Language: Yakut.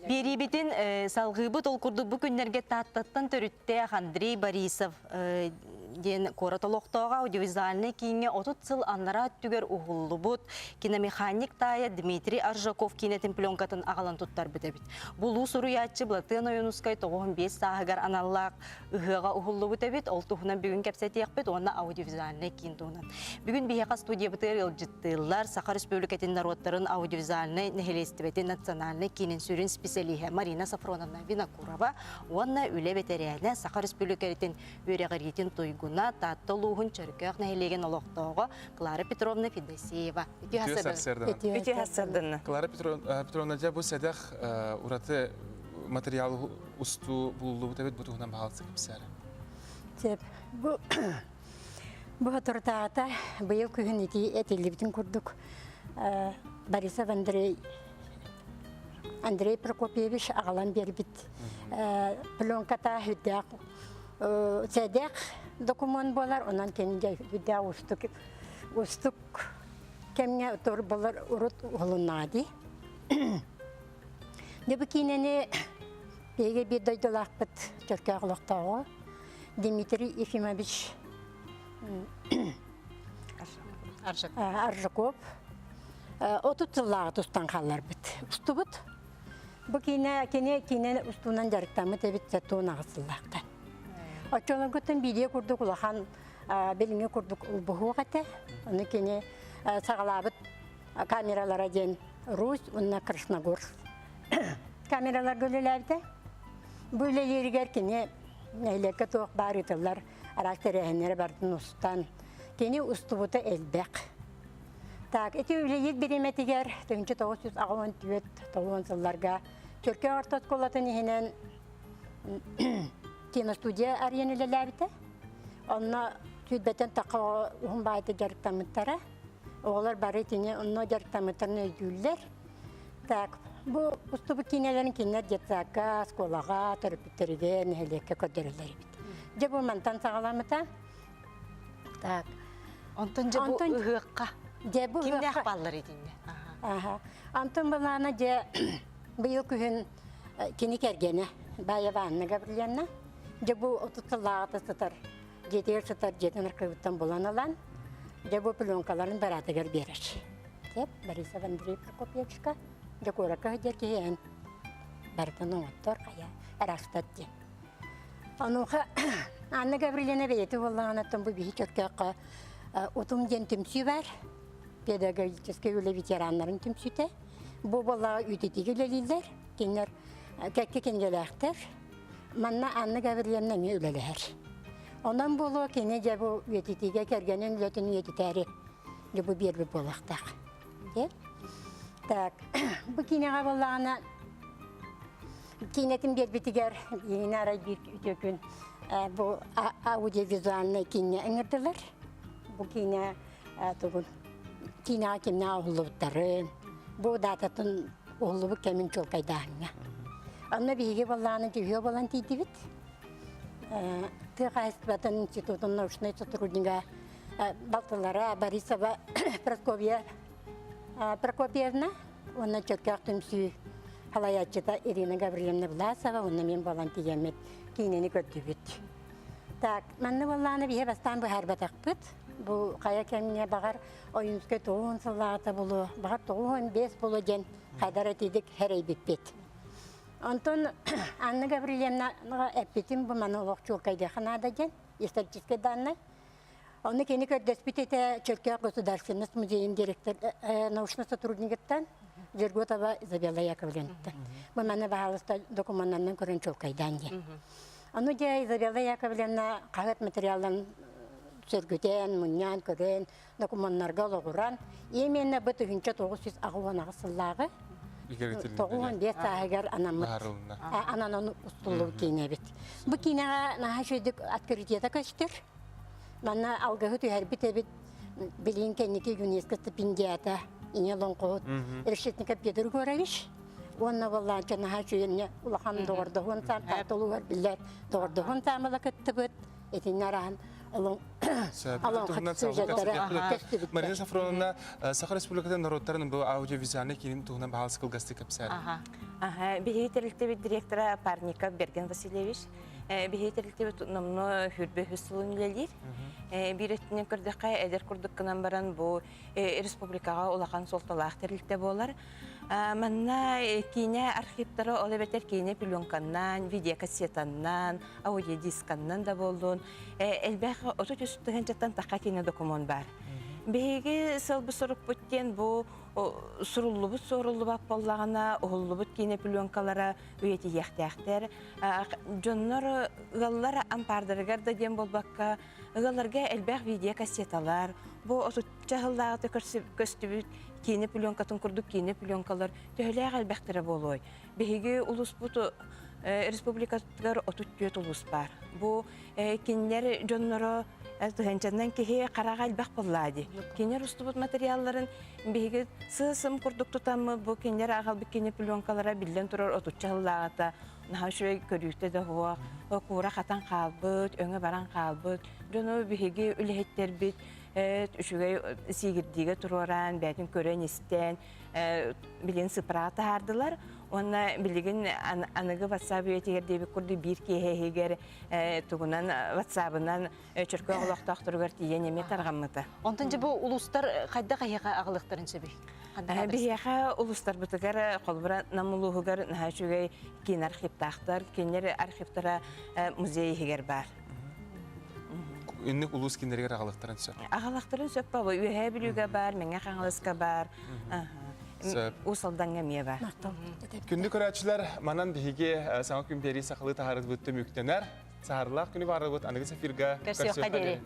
Биэриибитин салҕыыбыт. Ол курдук бу күннэргэ Тааттаттан төрүттээх Андрей Борисов диэн куорат олохтооҕо аудиовизуальнай кииҥҥэ 30 сыл анараа өттүгэр уһуллубут киномеханик таайа Дмитрий Аржаков киинэтин пленкатын аҕалан туттарбыт эбит. Бу улуу суруйааччы Былатыан Ойуунускай 95 сааһыгар аналлаах ыһыаҕа уһуллубут эбит. Ол туһунан бүгүн кэпсэтиэхпит уонна аудиовизуальнай киин туһунан. Бүгүн биһиэхэ студиябытыгар ыалдьыттыыллар Саха Республикатын норуоттарын аудиовизуальнай нэһилиэстибэтин национальнай киинин сүрүн специалиһэ Марина Сафроновна Винокурова уонна үлэ бэтэрээнэ Саха Республикатын үөрэҕириитин туйгуна Таатта улууһун Чөркөөх нэһилиэгин олохтооҕо Клара Петровна Федосеева. Үтүө сарсыарданна. Үтүө сарсыарданна. Клара Петровна, дьэ бу сэдэх ураты материал устуу булуллубут эбит бу туһунан баһаалыста кэпсээрэ. Сөп. Бу бу соторутааҕыта быйыл күһүн ити этиллибитин курдук Борисов Андрей Андрей Прокопьевич аҕалан биэрбит пленката сүрдээх сэдэх докумуон буолар, онон кини сүрдээх уустук уустук кэмҥэ тур болар урут уһулуннаҕа дии. Дьэ бу киинэни биһиги биир дойдулаахпыт Чөркөөх олохтооҕо Дмитрий Ефимович Аржаков 30 сыллааҕы тустан хаалларбыт. Устубут. Бу киинэ кини киинэ устуунан дьарыктаммыт эбит 78 сыллаахтан. Оччолоргуттан биирдии курдук улахан билиҥҥи курдук улбуһуох этэ. Ону кини саҕалаабыт камералара диэн Русь уонна Красногорск камераларга үлэлээбитэ. Бу үлэлииригэр кини нэһилиэккэ туох баар ыытыллар араас тэрээһиннэри барытын устан, кини устубута элбэх. Так, ити үлэлиир бириэмэтигэр 1984 сылларга Чөркөөх орто оскуолатын иһинэн киностудия арыйан үлэлээбитэ. Онно сүүрбэттэн тахха оҕо уһун баайда дьарыктаммыттара. Оҕолор бары итини онно дьарыктаммыттарын өйдүүллэр. Так, бу устубут киинэлэрин кинилэр детсадка, оскуолаҕа, төрөппүттэригэр, нэһилиэккэ көрдөрөллөр эбит. Дьэ бу мантан саҕаламмыта. Так. Онтон дьэ бу ыһыахха дьэ бу кимнээх бааллар итиннэ? Аха. Антон былаана дьэ быйыл күһүн кини кэргэнэ Баева Анна Гаврильевна дьэ бу 30 сыллааҕыта сытар дьиэтигэр сытар дьиэтин архыыбыттан булан ылан, дьэ бу пленкаларын бараатыгар биэрэр. Кеп Борисов Андрей Прокопьевичка дьэ куоракка сылдьар киһи эн барытын оҥоттор хайа арахтат диэн. Онуоха Анна Гаврильевна бэйэтэ буоллаҕына бу биһи Чөркөөххө Утум диэн түмсүү бар. Педагогическай үлэ ветераннарын түмсүүтэ. Бу буоллаҕа үтүтүгү үлэлииллэр. Кинилэр кэккэ кинигэлээхтэр. Манна Анна Гаврильевна эмиэ үлэлэһэр. Онон буолуо кини дьэ бу үйэтитиигэ кэргэнин үлэтин үйэтитээри дьэ бу биэрбит буолуохтаах. Диэн. Так, бу киинэҕэ буоллаҕына киинэтин биэрбитигэр биһигини арай биир үтүө күн бу аудиовизуальнай кииҥҥэ ыҥырдылар. Бу киинэ тугун киинэҕэ кимнээх уһуллубуттарын, бу даататын уһуллубут кэмин чуолкайдааһыҥҥа. Онно биһиги буоллаҕына түһүө буолан тиийдибит. Тыа хаһаайыстыбатын институтун научнай сотруднига балтылара Борисова Прасковья Прокопьевна уонна Чөркөөх түмсүү салайааччыта Ирина Гаврильевна Власова уонна мин буолан тиийэммит киинэни көрдүбүт. Так, манна буоллаҕына биһи бастаан быһаарбатахпыт. Бу хайа кэмҥэ баҕар Ойуунскай 90 сыллааҕыта буолуо, баҕар 95 буолуо диэн хайдар этидик хэрэйбиппит. Онтон Анна Гаврильевнаҕа эппитим бу маны олох чуолкайдыахха наада диэн, историческай даннай. Ону кини көрдөспүт этэ Чөркөөх государственность музейын директор научный сотруднигыттан Жерготова Изабелла Яковлевнаттан. Бу маны баһаалыста докумуоннарынан көрөн чуолкайдаан диэн. Ону дьэ Изабелла Яковлевна хаһыат материалын сөргүтэн, мунньан, көрөн, докумуоннарга олоҕуран, именно бу 1988 сыллааҕы 95 сааһыгар анаммыт ананан устуллубут киинэ эбит. Бу киинэҕэ наһаа үчүгэйдик открытиета көстөр. Манна алгыһы түһэрбит эбит билигин кэнники ЮНЕСКО стипендиата Ине Лоҥхоһут Решетников Петр Егорович уонна буоллаанча наһаа үчүгэй улахан доҕордоһуон саам таатылугар биллэр доҕордоһуон саамала кыттыбыт итиннэ араан. Марина Сафроновна, Саха Республикатын норуоттарын бу аудиовизуальнай киинин туһунан баһаалыс кылгастык кэпсээр. Биһиги тэрилтэбит директора Парников Берген Васильевич. Биһиги тэрилтэбит номнуо хүрбэ үһүс сылын үлэлиир. Биир өттүнэн көрдөххө, эдэр курдук гынан баран бу республикаҕа улахан суолталаах тэрилтэ буолар. Манна киинэ архивтара, ол эбэтэр киинэ пленканнан, видеокассетаннан, аудиодисканнан да буоллун, элбэх 33 тыһыынчаттан тахха киинэ докумуон баар. Биһиги сылбы сорукпут диэн бу суруллубут суоруллубат буоллаҕына, уһуллубут киинэ пленкалара үйэтийиэхтээхтэр. Дьоннор ыаллар ампаардарыгар да диэн буолбакка, ыалларга элбэх видеокассеталар, бу отучча сыллааҕыта көстүбүт киинэ пленкатын курдук киинэ пленкалар төһөлөөх элбэхтэрэ буолуой? Биһиги улууспут республикатыгар 34 улуус баар. Бу кинилэр дьонноро тыһыынчанан киһи хараҕа элбэх буоллаа дии. Кинилэр устубут материалларын биһиги сыы-сым курдук тутаммыт бу кинилэр аҕалбыт киинэ пленкалара биллэн турар отучча сыллааҕыта наһаа үчүгэй көрүүтэ да суох, куура хатан хаалбыт, өҥө баран хаалбыт. Дьону биһиги үлэһиттэрбит үчүгэй сиигирдиигэ туруоран, бэйэтин көрөн-истэн, билигин сыпыраҕа таһаардылар. Уонна билигин аныгы WhatsApp үйэтигэр диэбит курдук биир киэһэ иһигэр тугунан WhatsApp-ынан Чөркөөх олохтоохторугар тиийэн эмиэ тарҕаммыта. Онтон дьэ бу улуустар хайдах эһиэхэ аҕалыахтарын сөбүй? Биһиэхэ улуустарбытыгар холобура Нам улууһугар наһаа үчүгэй киин архивтаахтар. Кинилэр архивтара музей иһигэр баар. Инник улуус кинилэригэр аҕалыахтарын сөп. Аҕалахтарын сөп баба. Үөһээ Бүлүүгэ баар, Мэҥэ Хаҥаласка баар. Сөп. Уус Алдаҥҥа эмиэ баар. Күндү көрөөччүлэр, манан биһиги саҥа күн биэрии сахалыы таһаарыыбыт түмүктэнэр. Саһарылаах күнү баарыбыт аныгы эфирга Көрсүөххэ диэри.